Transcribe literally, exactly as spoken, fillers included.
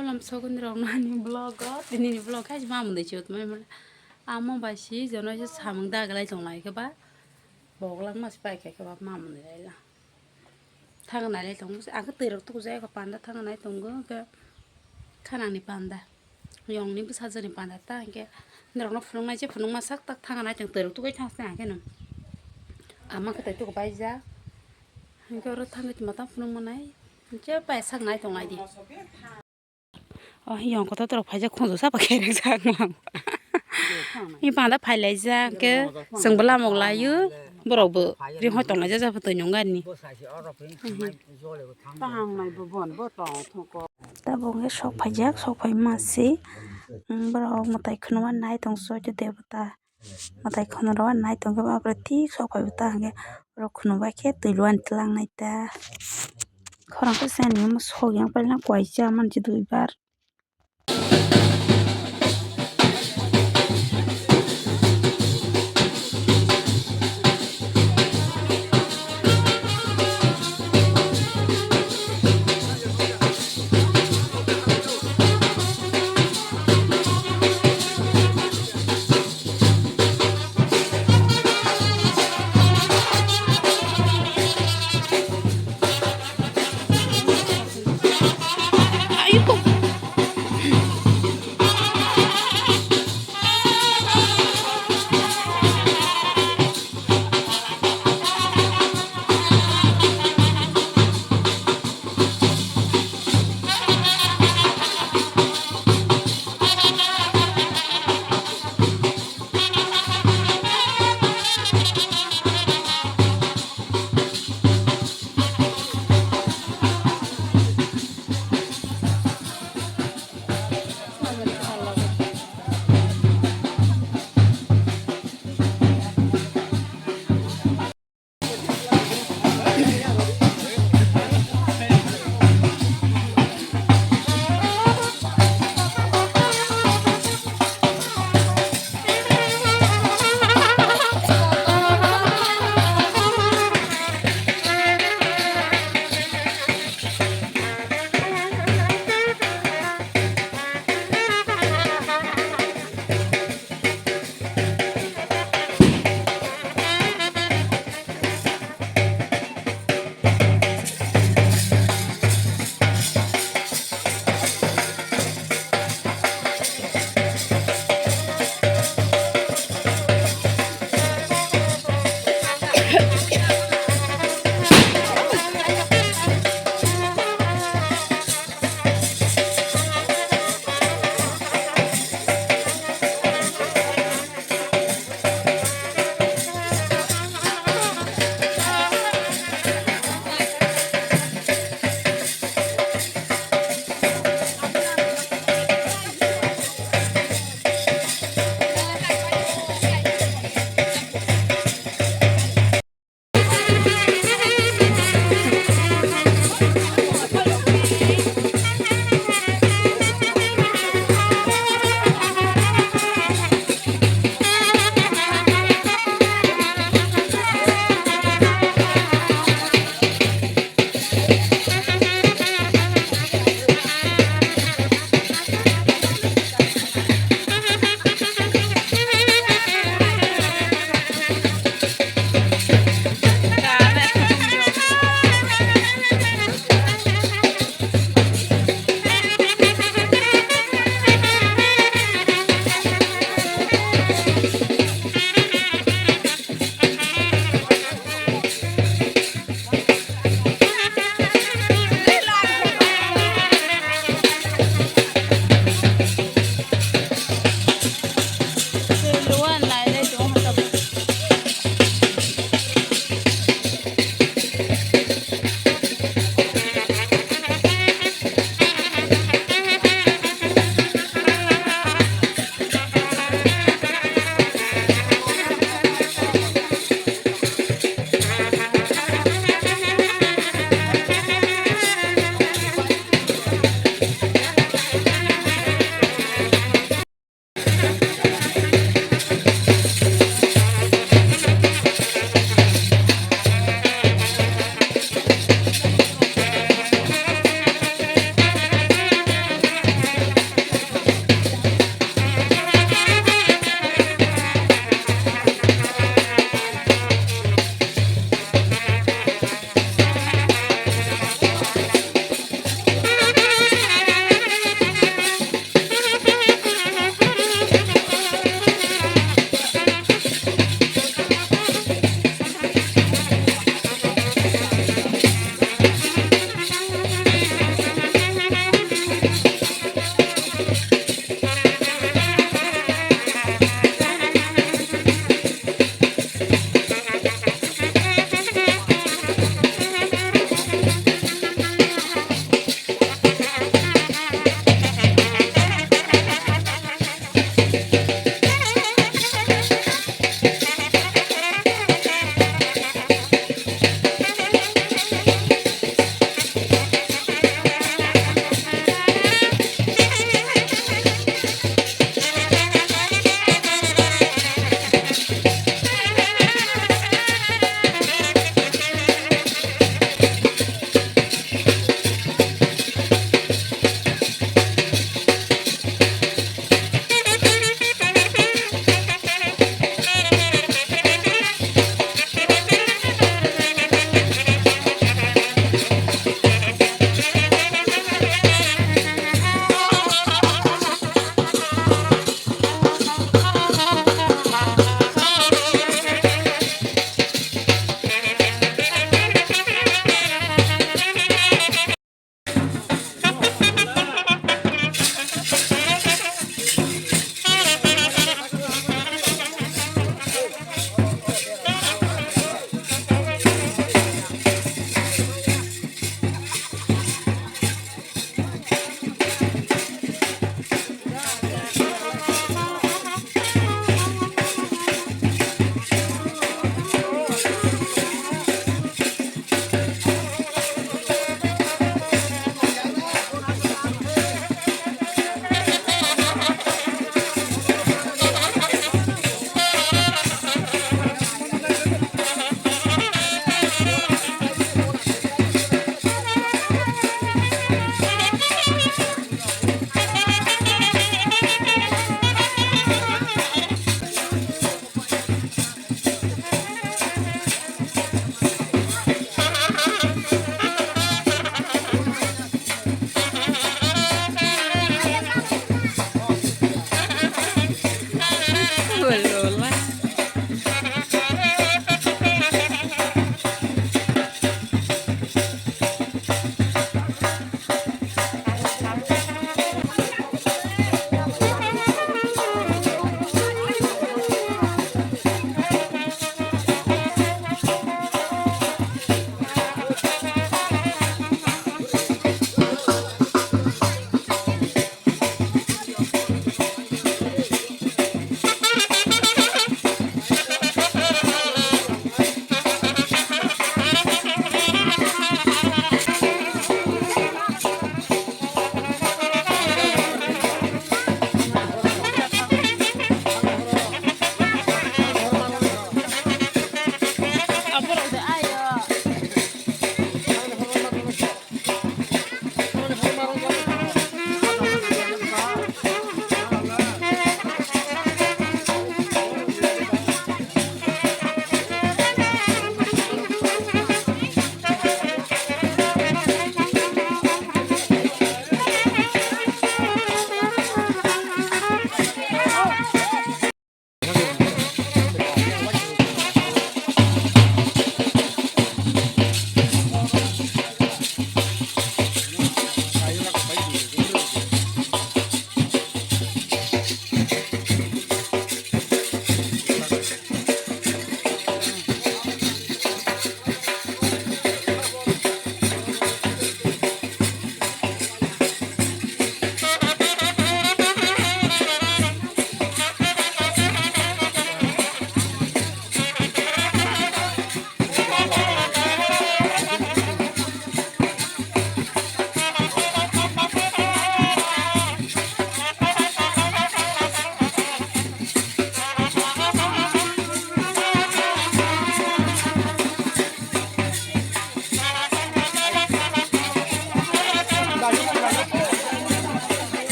Kolam sokoni rok nani vlog o, tini ni vlog khai ma mundai chot mai mole. Amo bai si jono se samung daglai tong lai khe ba. Boglang mas pai khe ba ma mundai lai la. Thang nai lai tong, ang khe twi rok tuku jai ko panda thang nai tongo khe khanang ni panda. Yong ni bwsa jani panda ta hwnkhe norok no phunuk nai se phunuk ma sak tak thang nai tong twi rok tuku thang se hwnkhe no. Ama khe twi tuku bai ja. Hwnkhe oro thang twi ma tang phunuk ma nai. Hwnkhe pai sak nai tong lai di. O yong kotor kotor rok phaijak khunju sapa khe rijak mang. I panda phailaijak hwnkhe chwngbo lamok laio borokbo ring hoi tonglaijak jabo twi nungani. Tabuk hwnkhe sok phaijak, sok phai masi borok mwtai khwnwi nai tongso debota. Mwtai khwnwi rw nai tongkhe ba borok thik sok phai ta hwnkhe borok khwnwi bai khe twi luani twlang nai ta. Khorang khe sani omo sok yang pailai koi cha manchi duibar.